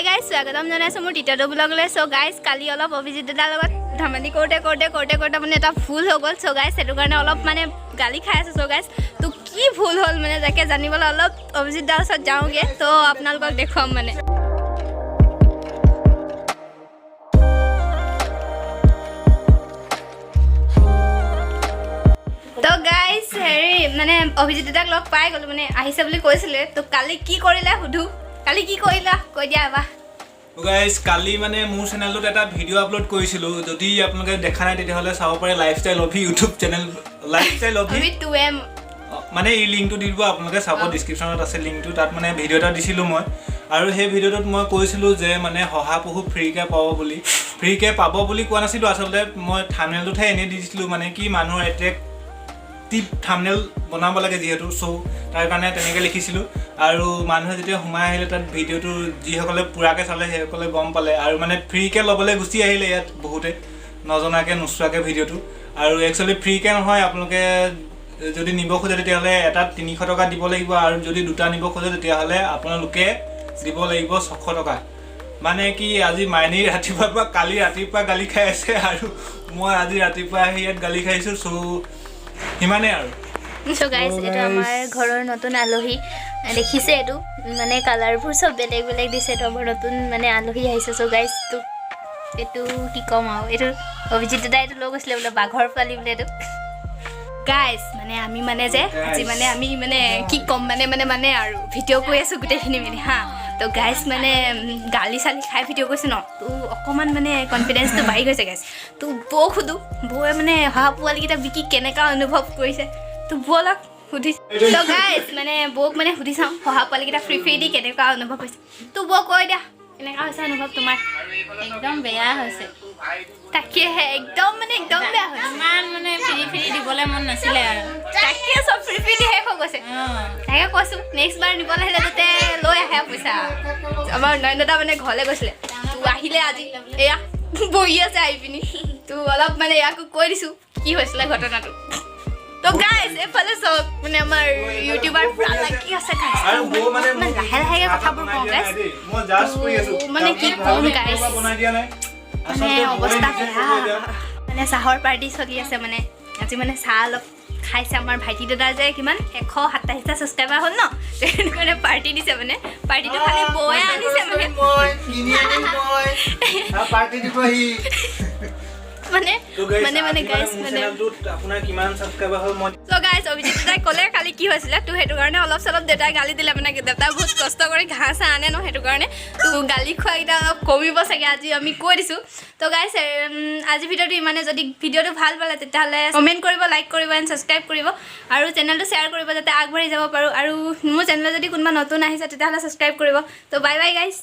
Guys, স্বাগতম জনাইছোঁ মোৰ দ্বিতীয়টো ব্লগলৈ। চ' গাইজ, কালি অলপ অভিজিত দাদাৰ লগত ধেমালি কৰোঁতে কৰোঁতে কৰোঁতে কৰোঁতে মানে এটা ভুল হৈ গ'ল। চ' গাইজ, সেইটো কাৰণে অলপ মানে গালি খাই আছোঁ। চ' গাইজ, তো কি ভুল হ'ল মানে তাকে জানিবলৈ অলপ অভিজিত দাৰ ওচৰত যাওঁগৈ। তো আপোনালোকক দেখুৱাম মানে। তো গাইজ, হেৰি মানে অভিজিত দাদাক লগ পাই গ'লো, মানে আহিছে বুলি কৈছিলে। তো কালি কি কৰিলে সুধো। কালি কি কৰিলা কৈ দিয়া এবাৰ। গাইজ, কালি মানে মোৰ চেনেলটোত এটা ভিডিঅ' আপলোড কৰিছিলোঁ। যদি আপোনালোকে দেখা নাই, তেতিয়াহ'লে চাব পাৰে লাইফষ্টাইল অভি ইউটিউব চেনেল, লাইফষ্টাইল অভি। অভি 2M। মানে এই লিংকটো দি দিব, আপোনালোকে চাব, ডিছক্ৰিপশ্যনত আছে লিংকটো। তাত মানে ভিডিঅ' এটা দিছিলোঁ মই আৰু সেই ভিডিঅ'টোত মই কৈছিলোঁ যে মানে শহাপহু ফ্ৰীকৈ পাব বুলি। ফ্ৰীকৈ পাব বুলি কোৱা নাছিলোঁ আচলতে, মই থামনেলটোতহে এনেই দি দিছিলোঁ। মানে কি, মানুহৰ এট্ৰেক্টিভ থামনেল বনাব লাগে যিহেতু, চ' তাৰ কাৰণে তেনেকৈ লিখিছিলোঁ। আৰু মানুহে যেতিয়া সোমাই আহিলে তাত ভিডিঅ'টো যিসকলে পূৰাকৈ চালে, সেইসকলে গম পালে আৰু মানে ফ্ৰীকৈ ল'বলৈ গুচি আহিলে ইয়াত বহুতে নজনাকৈ, নোচোৱাকৈ ভিডিঅ'টো। আৰু একচুৱেলি ফ্ৰীকৈ নহয়, আপোনালোকে যদি নিব খোজে তেতিয়াহ'লে এটাত 300 টকা দিব লাগিব আৰু যদি দুটা নিব খোজে তেতিয়াহ'লে আপোনালোকে দিব লাগিব 600 টকা। মানে কি, আজি মাইনী ৰাতিপুৱাৰ পৰা, কালি ৰাতিপুৱা গালি খাই আছে আৰু মই আজি ৰাতিপুৱা আহি ইয়াত গালি খাইছোঁ। চ' সিমানেই আৰু। চ' গাইজ, এইটো আমাৰ ঘৰৰ নতুন আলহী দেখিছে। এইটো মানে কালাৰবোৰ চব বেলেগ বেলেগ দিছে। এইটো আমাৰ নতুন মানে আলহী আহিছে। চ' গাইজ, তোক এইটো কি ক'ম আৰু, এইটো অভিজিত দাদাই এইটো লৈ গৈছিলে বোলে, বাঘৰ পোৱালি বোলে এইটো। গাইজ, মানে আমি মানে যে আজি মানে আমি মানে কি ক'ম, মানে মানে মানে আৰু ভিডিঅ' কৰি আছোঁ গোটেইখিনি মিলি, হা। তো গাইজ, মানে গালি চালি খাই ভিডিঅ' কৰিছোঁ ন, তো অকণমান মানে কনফিডেঞ্চটো বাঢ়ি গৈছে গাইজ। তো বৌক সোধোঁ, বৌৱে মানে শহা পোৱালিকেইটা বিকি কেনেকুৱা অনুভৱ কৰিছে। তো ব'লক সুধি। তো গাইজ, মানে বৌক মানে সুধি চাওঁ, শহা পোৱালিকেইটা ফ্ৰী ফ্ৰী দি কেনেকুৱা অনুভৱ হৈছে। তো বৌ, কৈ দিয়া, কেনেকুৱা হৈছে অনুভৱ তোমাৰ? একদম বেয়া হৈছে। তাকেহে, একদম মানে একদম বেয়া হৈছে। ইমান মানে ফ্ৰী ফ্ৰী দিবলৈ মন নাছিলে আৰু। তাকে, চব ফ্ৰী ফ্ৰী দি শেষ হৈ গৈছে। তাকে কৈছোঁ, নেক্সট বাৰ নিবলৈ আহিলে যাতে লৈ আহে পইচা। আমাৰ নয়ন দাদা মানে ঘৰলৈ গৈছিলে, তো আহিলে আজি, এয়া বহি আছে আহি পিনি। তো অলপ মানে ইয়াকো কৈ দিছোঁ কি হৈছিলে ঘটনাটো। তো গাইজ, এইফালে চাওক, মানে আমাৰ ইউটিউবাৰ পুৰা লাগি আছে গাইজ। আৰু বৌ মানে মানে লাহে লাহেকে কথাবোৰ কওঁ গাইজ। মই জাষ্ট কৰি আছো। মানে কি ক'ম guys? বনাই দিয়া নাই। মানে আচলতে বৌয়ে অৱস্থা নিজে বেয়া। কৰিব এতিয়া। মানে চাহৰ পাৰ্টি চলি আছে। মানে আজি মানে চাহ অলপ খাইছে। আমাৰ ভাইটি দাদাৰ যে কিমান 127টা ছাবস্ক্ৰাইবাৰ হ'ল ন, সেইটো কাৰণে পাৰ্টি দিছে। মানে পাৰ্টিটো খালি বৌয়ে আনিছে মানে। মই কিনি আনিম, মই পাৰ্টি দিবহি। মানে তো guys, মানে মানে আজি গাইজ মোৰ মানে চেনেলটোত আপোনাৰ কিমান ছাবস্ক্ৰাইবাৰ হ'ল মই চ' গাইজ, অভিজিত দাদাই ক'লে কালি কি হৈছিলে। তো সেইটো কাৰণে অলপ চলপ দেউতাই গালি দিলে। মানে দেউতাই বহুত কষ্ট কৰি ঘাঁহ চাহ আনে ন, সেইটো কাৰণে। তো গালি খোৱাকেইটা অলপ কমিব চাগে, আজি আমি কৈ দিছোঁ। তো গাইজ, আজি ভিডিঅ'টো ইমানে। যদি ভিডিঅ'টো ভাল পালে, তেতিয়াহ'লে কমেণ্ট কৰিব, লাইক কৰিব এণ্ড ছাবস্ক্ৰাইব কৰিব আৰু চেনেলটো শ্বেয়াৰ কৰিব, যাতে আগবাঢ়ি যাব পাৰোঁ। আৰু মোৰ চেনেলত যদি কোনোবা নতুন আহিছে, তেতিয়াহ'লে ছাবস্ক্ৰাইব কৰিব। তো বাই বাই গাইজ।